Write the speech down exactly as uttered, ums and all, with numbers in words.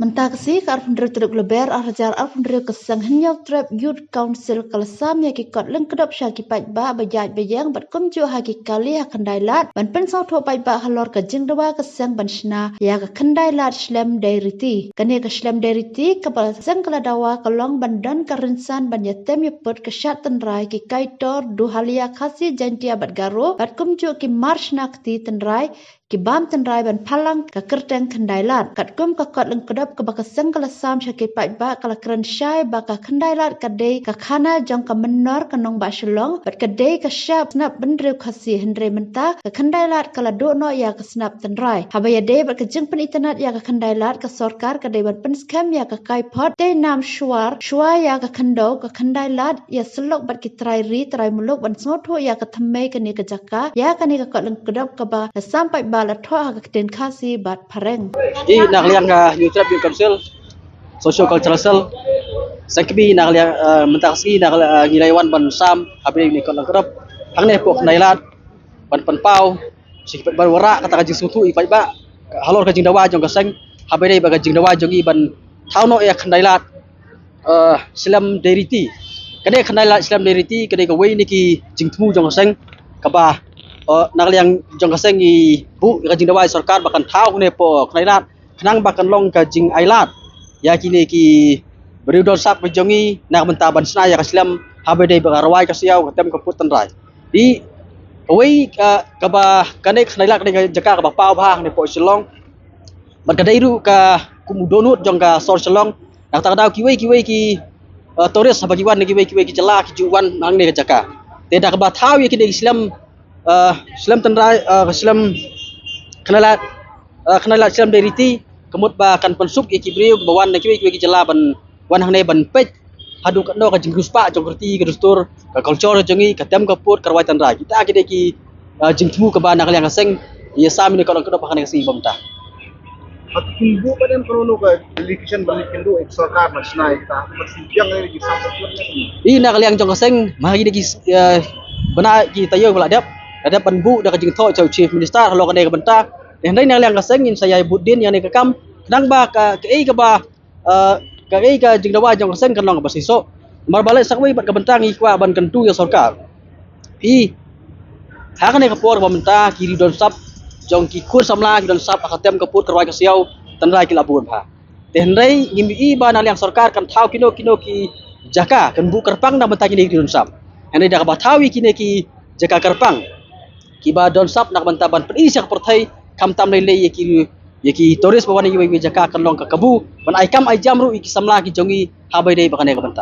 Mynta ka sngi ka arphew hynriew tarik Lber arhajar arphew hynriew ka seng Hynñiewtrep Youth Council ka la sam ïa ki kot lyngkdop sha ki paidbah ba ïaid ba ïeng bad kumjuh ha ki kali ha Khyndai Lad ban pynsngewthuh paidbah halor ka jingdawa ka seng ban shna ïa ka Khyndai Lad Shlem Dei Riti. Kane ka Shlem Dei Riti kaba seng ka la dawa ka long ban don ka rynsan ban ïatem ïaput ka shad tynrai ki kaitor Duhalia Khasi Jaintia bad Garo bad kumjuh ki mar shna kti tynrai ki bam tynrai ban phalang ka kyrteng Khyndai Lad. Katkum ka kot lyngkdop kaba ka seng ka la sam sha ki paidbah ka la kren shai ba ka Khyndai Lad ka dei ka khana jong ka mynnor ka nongbah Shillong bad ka dei ka shap snap bynriew Khasi, hynrei mynta ka Khyndai Lad ka la duh noh ïa ka snap tynrai. Haba ïadei bad ka jingpynitynnad ïa ka Khyndai Lad, ka sorkar ka dei ban pynskhem ïa ka kaiphod tei nam shuar shuwa ïa ka khyndew ka Khyndai Lad ïa syllok bad ki trai ri trai muluk ban sngewthuh ïa ka thymmei kane ka jaka ïa kane ka kot lyngkdop kaba la sam paidbah la thoh ha ka ktien Khasi bad Phareng. I na ka liang ka Hynñiewtrep Youth Council, Socio Cultural Cell, seng kmie na ka liang, eh, mynta ka sngi na ka liang, eh, ngi la wan ban sam ha bynta kane ka kot lyngkdop hangne hapoh Khyndai Lad ban pynpaw sha ki paidbah, ban wanrah kata ka jingsngewthuh ïa ki paidbah halor ka jingdawa jong ka seng, haba ïadei bad ka jingdawa jong ngi ban thaw noh ïa ka Khyndai Lad, eh, Shlem Dei Riti. Kane ka Khyndai Lad Shlem Dei Riti ka dei kawei na ki jingthmu jong ka seng kaba, eh, na ka liang jong ka seng ngi buh ïa ka jingdawa ïa sorkar ba kan thaw kane hapoh Khyndai Lad khnang ba kan long ka jingailad ïa kine ki briew don sap ka jong ngi na ka bynta ban shna ïa ka shlem haba ïadei bad ka rwai ka siaw, ka tem ka pud tynrai. Te kawei, eh, kaba kane ka Khyndai Lad kane ka jaka kaba paw bha kane hapoh Shillong. Bad ka dei ruh ka kum u dohnud jong ka sor Shillong. Na kata ka daw kiwei kiwei ki, eh, tourist haba ki wan na kiwei kiwei ki jylla ki ju wan hangne ka jaka. Te da kaba thaw ïa kine ki shlem, eh, shlem tynrai, eh, shlem Khyndai Lad, eh, Khyndai Lad Shlem Dei Riti, ka mut ba kan pynsuk ïa ki briew ba wan na kiwei kiwei ki jylla ban wan hangne ban peit haduh katno ka jingriewspah jong ka riti ka dustur, ka culture jong ngi, ka tem ka pud, ka rwai tynrai. Kita ki dei ki, ah, jingthmu kaba na ka liang ka seng ïa sam ïa kane ka kot lyngkdop ha kane ka sngi ba mynta. Haba kin buh pat em, kano kano ka delegation ban ïakynduh ïa ka sorkar ban shna ïa kita, ban shu biang ïa ki sam. I na ka liang jong ka seng, ma ha kine ki, eh, bnai ki taïew ba la dep, la dep ban buh da ka jingthoh jong u Chief Minister halor kane ka bynta. Hynrei na ka liang ka seng ngin sa ïa bud dien ïa kane ka kam khnang ba ka, kaei kaba, eh, kaei ka jingdawa jong ka seng kan long kaba shisha. Namar ba leh sa kawei bad ka bynta ngi kwah ban kyntu ïa sorkar. Phi, ha kane ka por ba mynta ki riew don sap jong ki khun samla ki don sap ha ka tem ka pud, ka rwai ka siaw, tynrai ki la bun bha. Te hynrei ngim ïohi ba na liang sorkar kan thaw kino kino ki jaka, kan buh kyrpang na ka bynta kine ki riew don sap. Hynrei da kaba thaw ïa kine ki jaka kyrpang kiba don sap na ka bynta ban pyni sha ka pyrthei, khamtam lei lei ïa ki, ïa ki tourist ba wan na kiwei kiwei jaka, kan long ka kabu ban ai kam ai jam ruh ïa ki samla ki jong ngi haba ïadei bad kane ka bynta.